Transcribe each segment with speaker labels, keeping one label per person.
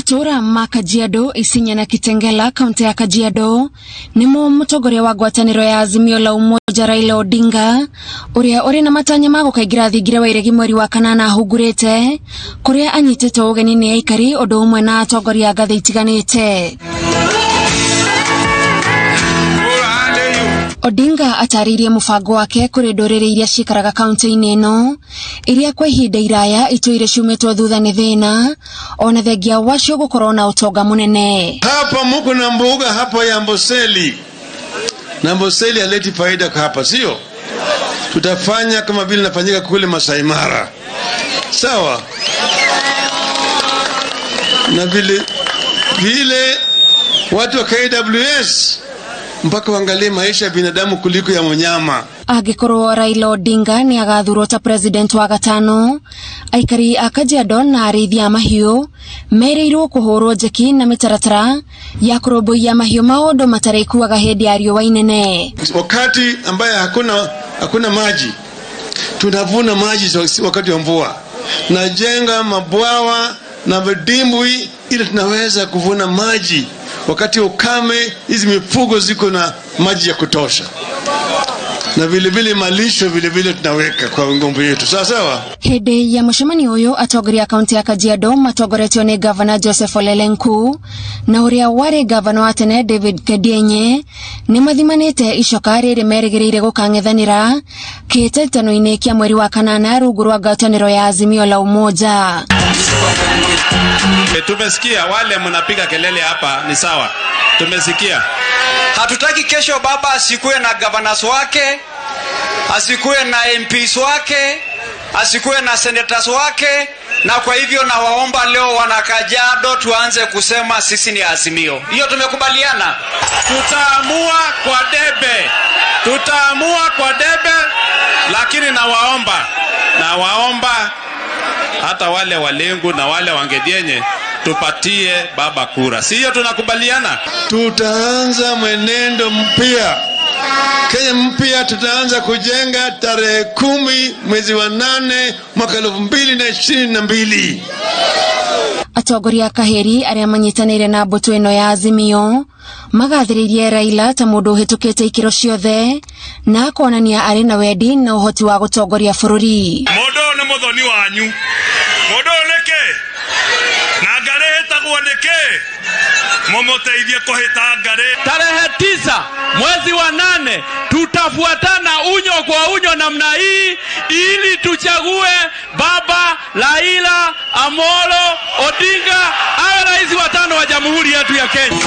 Speaker 1: Matũũra ma Kajiado, Isinya na Kitengela, kaunti ya Kajiado, nĩmo mũtongoria wa ngwatanĩro ya Azimio la Umoja Raila Odinga, ũrĩa ũrĩ na matanya ma gũkaingĩra thingira wa iregi mweri wa kanana ahungurĩte, kũrĩa anyitĩtwo ũgeni nĩ aikari ũndũ ũmwe na atongoria a ngathĩ itiganĩte. Odinga atarĩirie mũbango wake kũrĩ ndũrĩrĩ iria cikaraga kaunti-inĩ ĩno iria kwa ihinda iraya itũire ciumĩtwo thutha nĩ thĩna ona thengia wacio gũkorwo na ũtonga mũnene.
Speaker 2: Hapa muko na mbuga hapa ya Amboseli, na Amboseli haleti faida kwa hapa, sio? Tutafanya kama vile nafanyika kule Masai Mara, sawa? Na vile vile watu wa KWS mpaka waangalie maisha ya binadamu kuliko ya mnyama.
Speaker 1: Angĩkorwo Raila Odinga nĩ agathurwo ta president wa gatano, aikari a Kajiado na arĩithi a mahiũ merĩirwo kũhũrwo njeki na mĩtaratara ya kũrũmbũiya mahiũ maũndũ matarĩkuaga hĩndĩ ya riũa inene.
Speaker 2: Wakati ambaye hakuna maji, tunavuna maji wakati wa mvua, najenga mabwawa na vidimbwi ili tunaweza kuvuna maji wakati ukame. Hizi mifugo ziko na maji ya kutosha, na vile vile malisho vile vile tunaweka kwa ng'ombe yetu, sawa sawa.
Speaker 1: Hĩndĩ ya mũcemanio ũyũ, atongoria a kaunti ya Kajiado matongoretio nĩ gavana Joseph Ole Lenku na ũrĩa warĩ gavana wa tene David Kedienye nĩ mathimanĩte icoka rĩrĩ merĩgĩrĩire gũkang'ethanĩra kĩhĩtahĩtano-inĩ kĩa mweri wa kanana rungu rwa ngwatanĩro ya Azimio la Umoja.
Speaker 3: Tumesikia wale mnapiga kelele hapa, ni sawa, tumesikia.
Speaker 4: Hatutaki kesho baba asikuwe na governors wake, asikuwe na MPs wake, asikuwe na senators wake. Na kwa hivyo nawaomba leo wana Kajiado tuanze kusema sisi ni Azimio. Hiyo tumekubaliana.
Speaker 3: Tutaamua kwa debe, tutaamua kwa debe, lakini nawaomba hata wale Walengu na wale Wangedienye tupatie baba kura, si hiyo tunakubaliana?
Speaker 2: Tutaanza mwenendo mpya, Kenya mpya tutaanza kujenga tarehe 10 mwezi wa 8 mwaka 2022.
Speaker 1: Atongoria a Kaheri arĩa manyitanĩire na mbũtũ ĩno ya Azimio magathĩrĩirie Raila ta mũndũ ũhĩtũkĩte ikĩro ciothe na akonania arĩ na wendi na ũhoti wa gũtongoria bũrũri.
Speaker 5: Mũndũ ũyũ nĩ mũthoni wanyu, mũndũ ũyũ nĩ kĩ na ngarĩ ĩtagwo nĩ kĩ, mũmũteithie kũhĩta ngarĩ.
Speaker 6: Tarehe 9 mwezi wa 8 tutafuatana unyo kwa unyo namna hii ili tuchague baba Raila Amolo Odinga awe rais wa tano wa jamhuri yetu ya Kenya.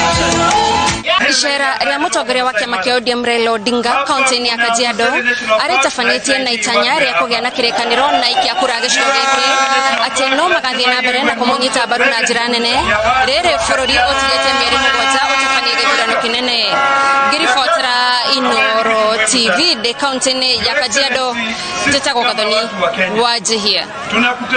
Speaker 1: Icera rĩa mũtongoria wa kĩama kĩa ODM Raila Odinga kaunti-inĩ ya Kajiado arĩtabanĩtie na itanya rĩa kũgĩa na kĩrĩkanĩro na aikia kura gĩcigo gĩkĩ atĩ no magathiĩ na mbere na kũmũnyita mbaru na njĩra nene rĩrĩ bũrũri ũtigĩte mĩeri 7 ũtabanie gĩthurano kĩnene. Ngĩribotera Inooro TV ndĩ kaunti-inĩ ya Kajiado, njĩtagwo Gathoni Wanjihia.